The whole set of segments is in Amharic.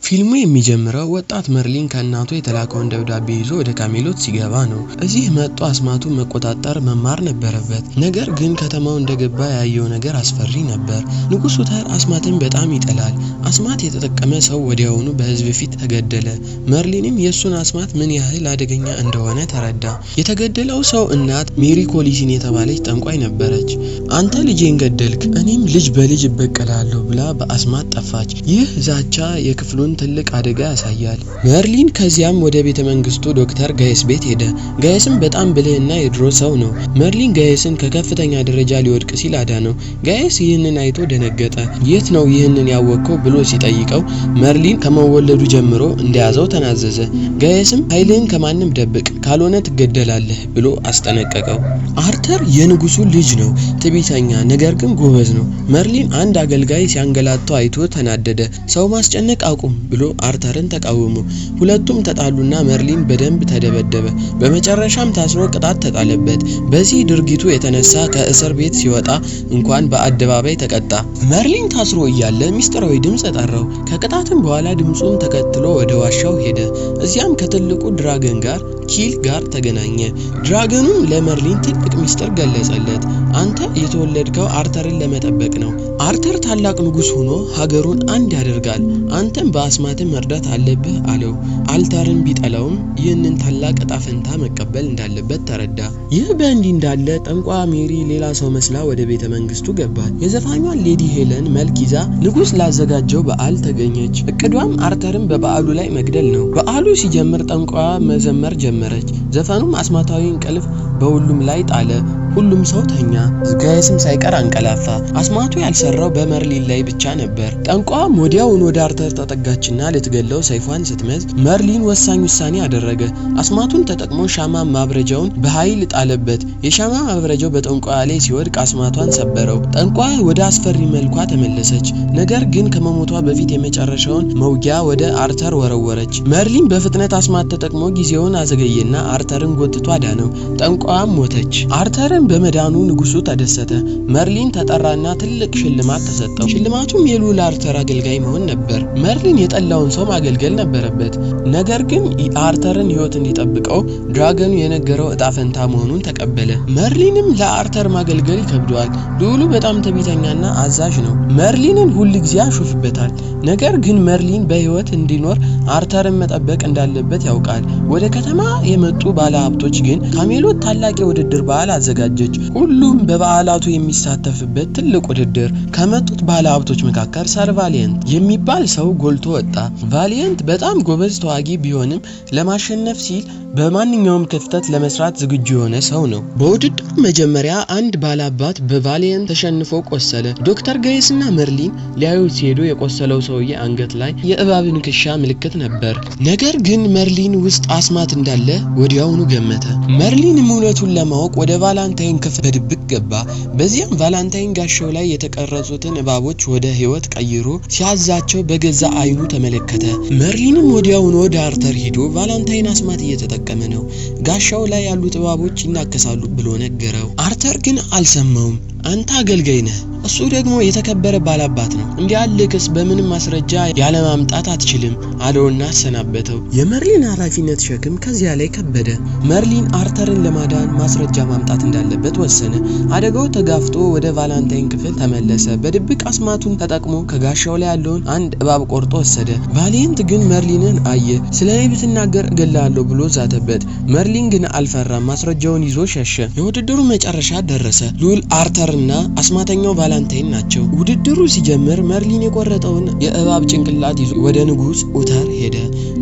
ፊልሙ የሚጀምረው ወጣት መርሊን ከእናቱ የተላከውን ደብዳቤ ይዞ ወደ ካሜሎት ሲገባ ነው። እዚህ መጥቶ አስማቱን መቆጣጠር መማር ነበረበት። ነገር ግን ከተማው እንደገባ ያየው ነገር አስፈሪ ነበር። ንጉሥ ኡተር አስማትን በጣም ይጠላል። አስማት የተጠቀመ ሰው ወዲያውኑ በሕዝብ ፊት ተገደለ። መርሊንም የእሱን አስማት ምን ያህል አደገኛ እንደሆነ ተረዳ። የተገደለው ሰው እናት ሜሪ ኮሊሲን የተባለች ጠንቋይ ነበረች። አንተ ልጄን ገደልክ፣ እኔም ልጅ በልጅ እበቀላለሁ ብላ በአስማት ጠፋች። ይህ ዛቻ የክፍሉን ትልቅ አደጋ ያሳያል። መርሊን ከዚያም ወደ ቤተ መንግስቱ ዶክተር ጋይስ ቤት ሄደ። ጋይስም በጣም ብልህና የድሮ ሰው ነው። መርሊን ጋይስን ከከፍተኛ ደረጃ ሊወድቅ ሲል አዳነው። ጋይስ ይህንን አይቶ ደነገጠ። የት ነው ይህንን ያወቅከው ብሎ ሲጠይቀው መርሊን ከመወለዱ ጀምሮ እንደያዘው ተናዘዘ። ጋይስም ኃይልህን ከማንም ደብቅ፣ ካልሆነ ትገደላለህ ብሎ አስጠነቀቀው። አርተር የንጉሱ ልጅ ነው። ትዕቢተኛ ነገር ግን ጎበዝ ነው። መርሊን አንድ አገልጋይ ሲያንገላታው አይቶ ተናደደ። ሰው ማስጨነቅ አቁም ብሎ አርተርን ተቃወመው። ሁለቱም ተጣሉና መርሊን በደንብ ተደበደበ። በመጨረሻም ታስሮ ቅጣት ተጣለበት። በዚህ ድርጊቱ የተነሳ ከእስር ቤት ሲወጣ እንኳን በአደባባይ ተቀጣ። መርሊን ታስሮ እያለ ሚስጥራዊ ድምፅ ጠራው። ከቅጣትም በኋላ ድምፁን ተከትሎ ወደ ዋሻው ሄደ። እዚያም ከትልቁ dragon ጋር ኪል ጋር ተገናኘ። Dragon ኑም ለመርሊን ትልቅ ሚስጥር ገለጸለት። አንተ የተወለድከው አርተርን ለመጠበቅ ነው። አርተር ታላቅ ንጉሥ ሆኖ ሀገሩን አንድ ያደርጋል። አንተም በአስማትህ መርዳት አለብህ አለው። አርተርን ቢጠላውም ይህንን ታላቅ እጣ ፈንታ መቀበል እንዳለበት ተረዳ። ይህ በእንዲህ እንዳለ ጠንቋይዋ ሜሪ ሌላ ሰው መስላ ወደ ቤተ መንግስቱ ገባች። የዘፋኟን ሌዲ ሄለን መልክ ይዛ ንጉሥ ላዘጋጀው በዓል ተገኘች። እቅዷም አርተርን በበዓሉ ላይ መግደል ነው። በዓሉ ሲጀምር ጠንቋይዋ መዘመር ጀመረች። ዘፈኑም አስማታዊ እንቅልፍ በሁሉም ላይ ጣለ። ሁሉም ሰው ተኛ። ጋይስም ሳይቀር አንቀላፋ። አስማቱ ያልሰራው በመርሊን ላይ ብቻ ነበር። ጠንቋይዋም ወዲያውኑ ወደ አርተር ተጠጋችና ልትገለው ሰይፏን ስትመዝ መርሊን ወሳኝ ውሳኔ አደረገ። አስማቱን ተጠቅሞ ሻማ ማብረጃውን በኃይል ጣለበት። የሻማ ማብረጃው በጠንቋይዋ ላይ ሲወድቅ አስማቷን ሰበረው። ጠንቋይዋ ወደ አስፈሪ መልኳ ተመለሰች። ነገር ግን ከመሞቷ በፊት የመጨረሻውን መውጊያ ወደ አርተር ወረወረች። መርሊን በፍጥነት አስማት ተጠቅሞ ጊዜውን አዘገየና አርተርን ጎትቶ አዳነው። ጠንቋይዋም ሞተች። አርተርን በመዳኑ ንጉሱ ተደሰተ። መርሊን ተጠራና ትልቅ ሽልማት ተሰጠው። ሽልማቱም የልዑል አርተር አገልጋይ መሆን ነበር። መርሊን የጠላውን ሰው ማገልገል ነበረበት። ነገር ግን አርተርን ሕይወት እንዲጠብቀው dragon ኑ የነገረው እጣ ፈንታ መሆኑን ተቀበለ። መርሊንም ለአርተር ማገልገል ይከብደዋል። ልዑሉ በጣም ትዕቢተኛና አዛዥ ነው። መርሊንን ሁል ጊዜ ያሾፍበታል። ነገር ግን መርሊን በሕይወት እንዲኖር አርተርን መጠበቅ እንዳለበት ያውቃል። ወደ ከተማ የመጡ ባለሀብቶች ግን ካሜሎት ታላቅ የውድድር በዓል አዘጋጀች። ሁሉም በበዓላቱ የሚሳተፍበት ትልቅ ውድድር። ከመጡት ባለሀብቶች መካከል ሰር ቫሊየንት የሚባል ሰው ጎልቶ ወጣ። ቫሊየንት በጣም ጎበዝ ተዋጊ ቢሆንም ለማሸነፍ ሲል በማንኛውም ክፍተት ለመስራት ዝግጁ የሆነ ሰው ነው። በውድድሩ መጀመሪያ አንድ ባላባት በቫሊየንት ተሸንፎ ቆሰለ። ዶክተር ጋይስ እና መርሊን ሊያዩት ሲሄዱ የቆሰለው ሰውዬ አንገት ላይ የእባብ ንክሻ ምልክት ነበር። ነገር ግን መርሊን ውስጥ አስማት እንዳለ ወዲያውኑ ገመተ። መርሊንም እውነቱን ለማወቅ ወደ ቫላንታይን ክፍል በድብቅ ገባ። በዚያም ቫላንታይን ጋሻው ላይ የተቀረጹትን እባቦች ወደ ሕይወት ቀይሮ ሲያዛቸው በገዛ አይኑ ተመለከተ። መርሊንም ወዲያውኑ ወደ አርተር ሂዶ ቫላንታይን አስማት እየተጠቀመ ነው፣ ጋሻው ላይ ያሉት እባቦች ይናከሳሉ ብሎ ነገረው። አርተር ግን አልሰማውም። አንተ አገልጋይ ነህ፣ እሱ ደግሞ የተከበረ ባላባት ነው። እንዲህ ያለ ክስ በምንም ማስረጃ ያለማምጣት አትችልም አለውና አሰናበተው። የመርሊን ኃላፊነት ሸክም ከዚያ ላይ ከበደ። መርሊን አርተርን ለማዳን ማስረጃ ማምጣት እንዳለበት ወሰነ። አደጋው ተጋፍጦ ወደ ቫላንታይን ክፍል ተመለሰ። በድብቅ አስማቱን ተጠቅሞ ከጋሻው ላይ ያለውን አንድ እባብ ቆርጦ ወሰደ። ቫሊየንት ግን መርሊንን አየ። ስለ እኔ ብትናገር እገልሃለሁ ብሎ ዛተበት። መርሊን ግን አልፈራም። ማስረጃውን ይዞ ሸሸ። የውድድሩ መጨረሻ ደረሰ። ልዑል አርተርና አስማተኛው ቫላንታይን ናቸው። ውድድሩ ሲጀምር መርሊን የቆረጠውን የእባብ ጭንቅላት ይዞ ወደ ንጉስ ኡተር ሄደ።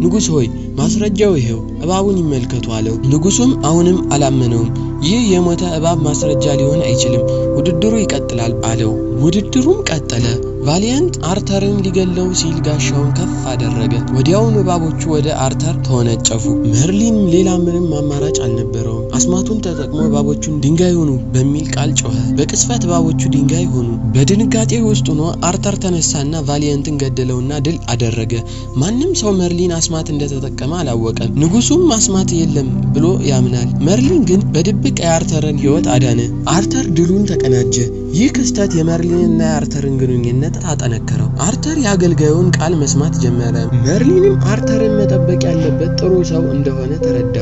ንጉስ ሆይ፣ ማስረጃው ይሄው፣ እባቡን ይመልከቱ አለው። ንጉሱም አሁንም አላመነውም። ይህ የሞተ እባብ ማስረጃ ሊሆን አይችልም፣ ውድድሩ ይቀጥላል አለው። ውድድሩም ቀጠለ። ቫሊየንት አርተርን ሊገለው ሲል ጋሻውን ከፍ አደረገ። ወዲያውኑ እባቦቹ ወደ አርተር ተወነጨፉ። መርሊን ሌላ ምንም አማራጭ አልነበረውም። አስማቱን ተጠቅሞ እባቦቹን ድንጋይ ሁኑ በሚል ቃል ጮኸ። በቅጽበት እባቦቹ ድንጋይ ሆኑ። በድንጋጤ ውስጥ ሆኖ አርተር ተነሳና ቫሊየንትን ገደለውና ድል አደረገ። ማንም ሰው መርሊን አስማት እንደተጠቀመ አላወቀም። ንጉሱም አስማት የለም ብሎ ያምናል። መርሊን ግን በድብቅ የአርተርን ሕይወት አዳነ። አርተር ድሉን ተቀናጀ። ይህ ክስተት የመርሊንና የአርተርን ግንኙነት እምነት አጠነከረው። አርተር የአገልጋዩን ቃል መስማት ጀመረ። መርሊንም አርተርን መጠበቅ ያለበት ጥሩ ሰው እንደሆነ ተረዳ።